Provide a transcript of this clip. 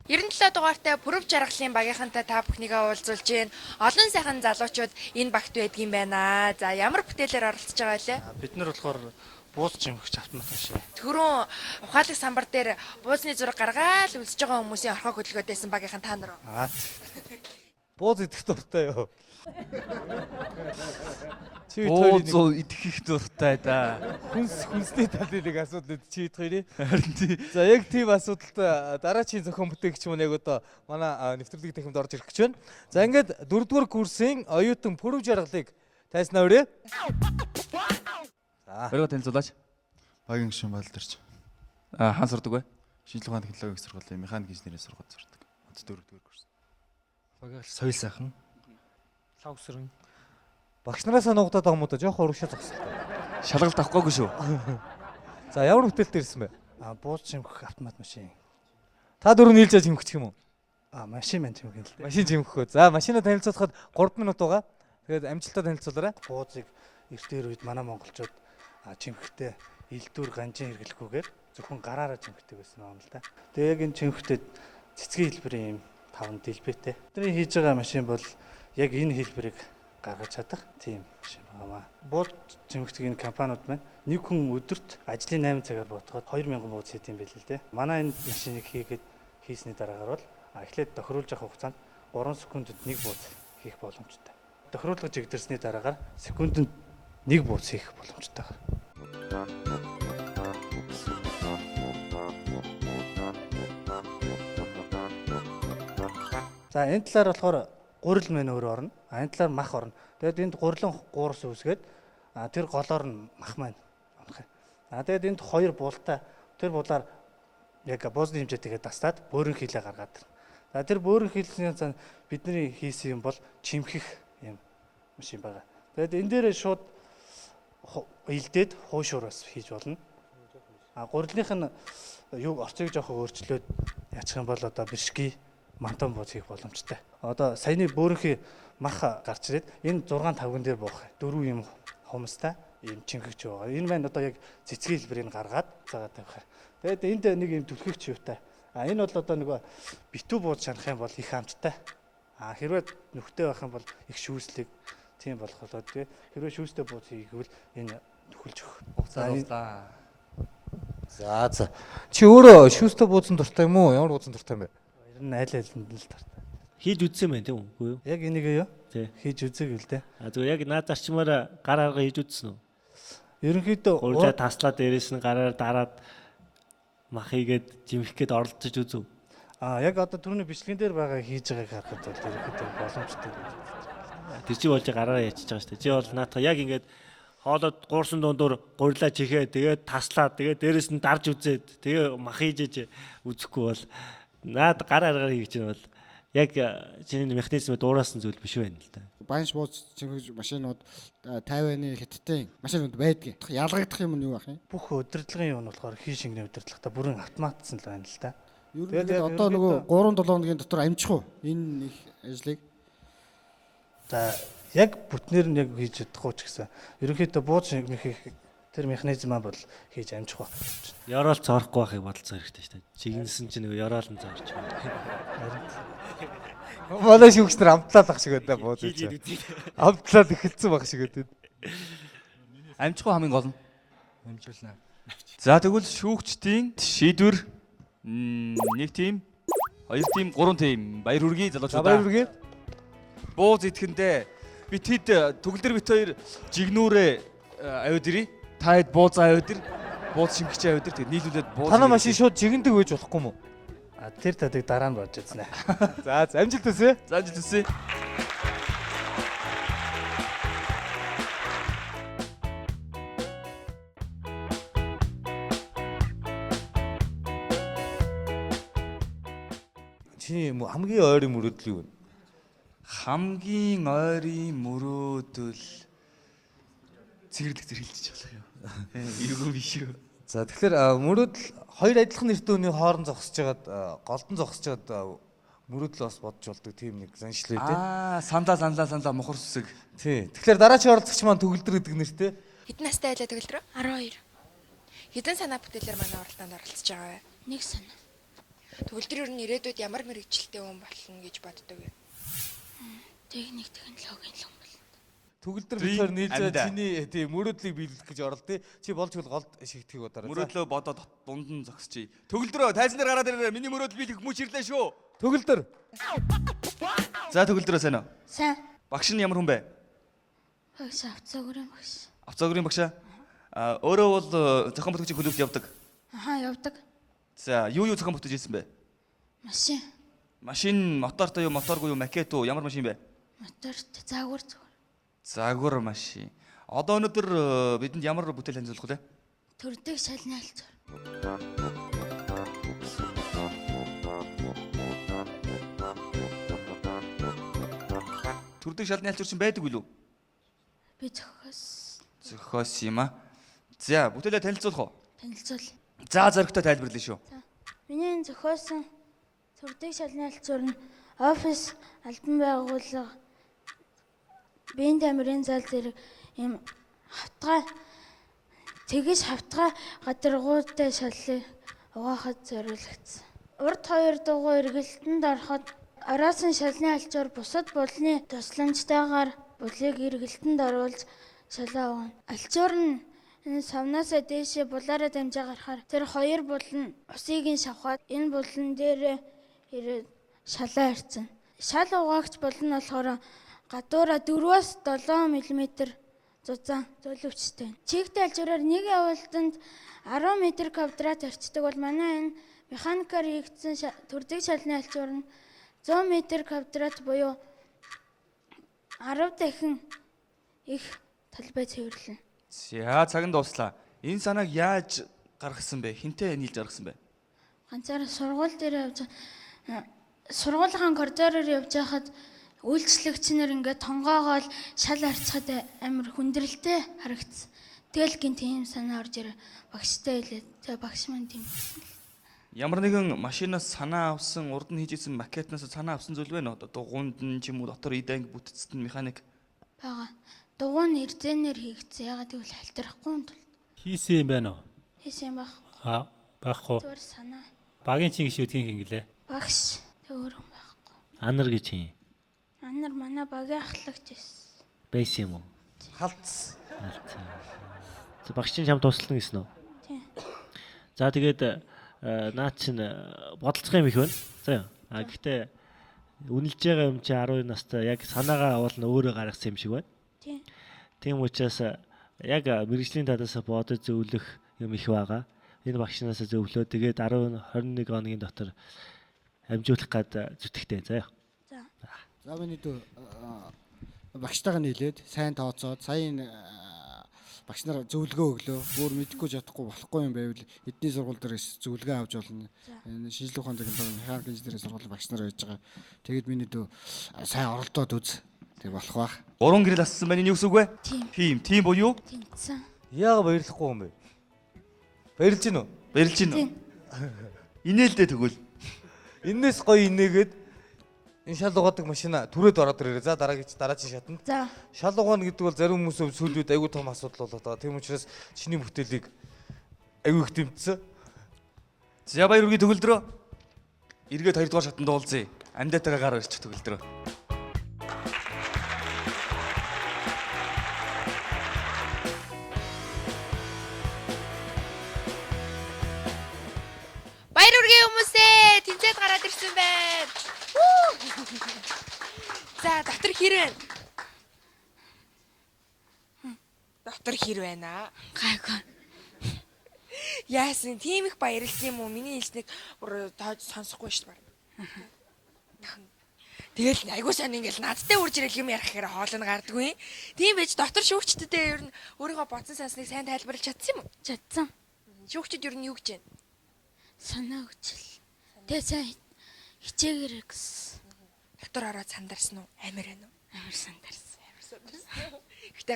97 дугаартай Пүрэв жаргалын багийнхантай та бүхнийгээ уулзуулж байна. Олон сайхан залуучууд энэ багт байдгийн байна. За, ямар бүтээлээр оролцож байгаа вэ? Бид нар болохоор бууз чимхэгч автомат машин. Түрүүн ухаалаг самбар дээр буузны зураг гаргаал үлсэж байгаа хүмүүсийн орхоо хөдөлгөөд байсан багийнхан та нар уу? Аа. Бууз идэх дуртай юу? Чи хоёрын Бууз идэх их дуртай да. хүнс хүнсний талын нэг асуудал үүд чи хоёрын. Харин тий. За, яг тийм асуудалд дараачийн зохион бүтээгч маань яг одоо манай нэвтрүүлгийн танхимд орж ирэх гэж байна. За, ингээд дөрөвдүгээр курсын оюутан Пүрэв жаргалыг тайснаа өрөө. За. Өргө танилцуулаач. Багийн гишүүн Балдарч. Аа, хаан сурдаг вэ? Шинжлэх ухааны технологийн сургуулийн механик инженерийн сургууль сурдаг. Одоо дөрөвдүгээр курс. Багийн соёл сайхан. Лав сөрөн. Багш нараасаа нуугдаад байгаа юм уу да? Жохон урагшаа зогсолтой. Шалгалт авахгүйгүй шүү. За, ямар бүтээлтэй ирсэн бэ? Аа, бууз чимхэх автомат машин. Та дөрөв нийлж яаж хэмхчих юм уу? Аа, машин маань чимхэх юм л дээ. Машин чимхэх үү. За, машина танилцуулахад 3 минут байгаа. Тэгээд амжилттай танилцуулаарай. Буузыг эртээр үед манай монголчууд чимхэхдээ элдвэр ганжин хэрэглэхгүйгээр зөвхөн гараараа чимхдэг байсан юм л да. Тэгээ яг энэ чимхэхдээ цэцгийн хэлбэрийн юм таван дэлбэтэй. Бидний хийж байгаа машин бол яг энэ хэлбэрийг гаргаж чадах тийм машин байгаамаа. Бууз чимхдэг энэ компаниуд маань нэг хүн өдөрт ажлын 8 цагаар буутгаад 2000 бууз хийдэг юм билээ л дээ. Манай энэ машиныг хийгээд хийсний дараагаар бол эхлээд тохируулж авах хугацаанд 3 секундэд нэг бууз хийх боломжтой. Тохируулга жигдэрсний дараагаар секундэд нэг бууз хийх боломжтой. За, энэ талаар болохоор гурил мэн өөр орно. А энэ талаар мах орно. Тэгээд энд гурилан гуурс үүсгээд тэр голоор нь мах маань унах юм. А тэгээд энд хоёр бултай, тэр булаар яг буузны хэмжээтэйгээ дастаад бөөрийн хилээ гаргаад ирнэ. За, тэр бөөрийн хилсний цаана бидний хийсэн юм бол чимхэх юм машин байгаа. Тэгээд энэ дээрээ шууд илдээд хуушуур бас хийж болно. А гурилных нь юг орцыг жоохон өөрчлөөд яачих юм бол одоо бишки мантан бууз хийх боломжтой. Одоо саяны бөөрийнхий мах гарч ирээд энэ 6 тавган дээр буух. Дөрвөн юм хумстай юм чимхэгч байгаа. Энэ маань одоо яг цэцгийн хэлбэрийг гаргаад цагаа тавих. Тэгээд энд нэг юм түлхэгч юутай. А энэ бол одоо нөгөө битүү бууз шанах юм бол их амттай. А хэрвээ нүхтэй байх юм бол их шүүслэг тийм болох болоо тий. Хэрвээ шүүстэй бууз хийгээвэл энэ нөхөлж өгөх. Хугацаа дууслаа. За за. Чи өөрөө шүүстэй буузан дуртай юм уу? Ямар буузан дуртай юм бэ? Ер нь аль алинд л дуртай. Хийж үзсэн байх тийм үгүй юу? Яг энийг юу? Тий. Хийж үзег л дээ. А зүгээр яг наад зарчмаар гар арга хийж үзсэн үү? Ерөнхийдөө Гурлаа таслаа дээрээс нь гараар дараад мах хийгээд жимх гээд оролцож үзв. А яг одоо түрүүний бичлэгэн дээр байгаа хийж байгааг харахад бол ерөнхийдөө боломжтой гэж бодож байна. Тэр чи болж гараараа ячиж байгаа шүү дээ. Чи бол наадах яг ингээд хоолойд гуурсан дундуур гурилаа чихээ тэгээд таслаа тэгээд дээрээс нь дарж үзээд тэгээ мах хийж иж үзэхгүй бол наад гар аргаар хийж чинь бол яг чиний механизмээ дуурайсан зүйл биш байна л да. Банш бууз чимхэж машинууд Тайваны, Хятадын машинууд байдгийн. Ялгагдах юм нь юу байх юм? Бүх удирдлагын юм нь болохоор хий шингэний удирдлагатай бүрэн автоматсан л байна л да. Ер нь Тэгээд тэгээд яг одоо нөгөө ерөнхийдөө- 3 7 хоногийн дотор амжих уу? Энэ их ажлыг За, яг бүтнээр нь яг хийж чадахгүй ч гэсэн ерөнхийдөө бууз шингэх тэр механизм маань бол хийж амжих байх гэж байна. Ёроол цоорохгүй байхыг бодолцох хэрэгтэй шүү дээ. Чигнэсэн чинь нөгөө ёроол нь цоорч байна. Манай шүүгч нар амтлаад ах шиг байна бууз. Хийж үзье. Амтлаад эхэлсэн баг шиг байна. Амжихгүй хамгийн гол нь. Амжуулна. За, тэгвэл шүүгчдийн шийдвэр нэг тим, хоёр тим, гурван тим. Баяр хүргэе За, залуучуудаа. баяр хүргэе. Бууз идэхэндээ бит хэд төгөлдөр бит хоёр жигнүүрээ аваад ирье. Та хэд буузаа аваад ир. Бууз шимхч аваад ир. Тэгээд нийлүүлээд бууз. Танаа машин шууд жигэндэг байж болохгүй юм уу? А тэр тадыг дараа нь бодож үзнэ. За за, амжилт хүсье. За, амжилт хүсье. Чиний хамгийн ойрын мөрөөдөл юу вэ? Хамгийн ойрын мөрөөдөл цэвэрлэг зэрэглэж болох юм. Эвгүй биш үү? За, тэгэхээр мөрөөдөл хоёр адилхан нэртэй хүний хооронд зогсож байгаад голдон зогсож байгаад мөрөөдөл бас бодож болдог тийм нэг заншил үү те. Аа, саналаа саналаа саналаа мухар сүсэг. Тий. Тэгэхээр дараагийн оролцогч маань төгөлдөр гэдэг нэртэй. Хэдэн настай байлаа төгөлдрөө? 12. Хэдэн санаа бүтээлээр манай оролтоонд оролцож байгаа вэ? Нэг санаа. Төгөлдөр ер нь ирээдүйд ямар мэргэжилтэй хүн болно гэж боддог вэ? Техник технологийн л хүн болно. Төгөлдөр Dream бит хоёр нийлж амдаа. чиний тийм мөрөөдлийг биелүүлэх гэж оролдъё. Чи болж хөл голд шигтгэхийг бодоорой. За. Мөрөөдлөө бодоод дунд нь зогсчихъя. Төгөлдрөө тайзан дээр гараад ирээрэй. Миний мөрөөдөл биелэх мөч ирлээ шүү. Төгөлдөр. За төгөлдрөө сайн уу? Сайн. Багш нь ямар хүн бэ? Багш авцаагүрийн багш. Авцаагрын багшаа. А өөрөө бол зохион бүтээгчийн клубт явдаг. Аха явдаг. За юу юу зохион бүтээж ирсэн бэ? Машин, Машин мотортой юу, моторгүй юу, макет уу, ямар машин бэ? моторт заагвар зүгээр. Загвар машин. Одоо өнөөдөр бидэнд ямар бүтээл танилцуулах вэ? Төрдөг шалны алчуур. Төрдөг шалны алчуур чинь байдаг билүү? Би зохиос Зохиос юм а. За бүтээлээ танилцуулах уу? танилцуул. За зоригтой тайлбарлая шүү. За. Миний энэ зохиосон төрдөг шалны алчуур нь офис албан байгууллага биеийн тамирын зал зэрэг ийм хавтгай тэгэж хавтгай гадаргуутай шаллыг угаахад зориулагдсан. Урд хоёр дугуй эргэлтэнд ороход ороосон шалны алчуур бусад булны тусламжтайгаар булыг эргэлтэнд оруулж шалаа угаана. Алчуур нь энэ савнаасаа дээшээ булаараа дамжаа гарахаар тэр хоёр бул нь усыг нь шавхаад энэ булан дээрээ ирээд шалаа ирсэн. Шал угаагч бул нь болохоор гадуура 4-7 мм зузаан зөөлөвчтэй. Чигтэй алчуураар нэг явуултанд 10 м квадрат арчдаг бол манай энэ механикаар хийгдсэн төрдөг шалны алчуур нь 100 м квадрат буюу 10 дахин их талбай цэвэрлэнэ. За цаг нь дууслаа. Энэ санааг яаж гаргасан бэ? Хинтээ нийлж гаргасан бэ? Ганцаараа сургууль дээр явж сургуулийн коридороор явж байхад үйлчлэгч нар ингээд тонгоогоол шал арчхад амар хүндрэлтэй харагдсан. Тэгэл гин тийм санаа орж ирээ. Багштай хэлээд тэгээ багш маань тийм гэсэн л. Ямар нэгэн машинаас санаа авсан, урд нь хийж исэн макетнаас санаа авсан зүйл байна уу? Одоо дугуйнд нь ч юм уу дотор эд анги бүтцэд нь механик байгаа. Дугуй нь эрзэнээр хийгдсэн. Ягаад гэвэл халтарахгүй юм тул. Хийсэн юм байна уу? Хийсэн юм байх. Аа, байхгүй. Зүгээр санаа. Багийн чин гişүүдгийн хингэлээ. Багш тэг өөр юм байхгүй. Анар гэж юм. Анар манай багийн ахлагч байсан. Байсан юм уу? Халтс. Алдсан. За багш чинь чам туслана гэсэн үү? Тийм. За тэгээд наад чинь бодолцох юм их байна. За яа. А гэхдээ үнэлж байгаа юм чи 12 настай яг санаагаа авал нь өөрөө гаргасан юм шиг байна. Тийм. Тийм учраас яг мэрэгжлийн талаас бодож зөвлөх юм их байгаа. Энэ багшнаас зөвлөө. Тэгээд 10 21 хоногийн дотор амжуулах гад зүтгэхтэй. За яа. За. За миний дүү багштайгаа нийлээд сайн тооцоод сайн багш нар зөвлөгөө өглөө. Бүр мэдэхгүй чадахгүй болохгүй юм байвал эдний сургууль дээрээс зөвлөгөө авч болно. Энэ шинжлэх ухааны технологи механик инженерийн сургуулийн багш нар байж байгаа. Тэгээд миний дүү сайн оролдоод үз. Тэр болох бах. Гурван гэрэл ассан байна. Энэ юу гэсэн үг вэ? Тийм. Тийм, тийм буюу Тэнцсэн. Яага баярлахгүй юм бэ? Баярлж гин үү? баярлж байна уу? Тийм. Инээлдээ тэгвэл. Эннээс гоё инээгээд энэ шал угаадаг машина түрээд ороод ирээрээ. За дараагийн дараагийн шатанд. За. Шал угаана гэдэг бол зарим хүмүүсийн сүүлийн үед айгүй том асуудал болоод байгаа. Тийм учраас чиний бүтээлийг айгүй их дэмжсэн. За баяр хүргэе төгөлдрөө. Эргээд хоёрдугаар шатанд уулзъя. Амьдаатайгаа гар барьчих төгөлдрөө. Баяр хүргэе хүмүүсээ. Тэнцээд гараад ирсэн байна. Вүү! За, дотор хэр байна? Дотор хэр байна? Гайгүй. Яасан тийм их баярлсан юм уу? Миний хэлснийг бүр тоож сонсохгүй шүү дээ. Тэгэл айгуу сайн ингээл надтай үрж ирэл юм ярих гэхээр хоол нь гардаггүй. Тийм байж дотор шүүгчдэдээ ер нь өөрийгөө бодсон сансныг сайн тайлбарлаж чадсан юм уу? Чадсан. Шүүгчд ер нь юу гэж байна? Санаа өгчл. Тэгээ сайн хичээгэрэй гэсэн. Дотор ороод сандарсан уу? Амар байна уу? Амар сандарсан. Амар сандарсан. Гэтэ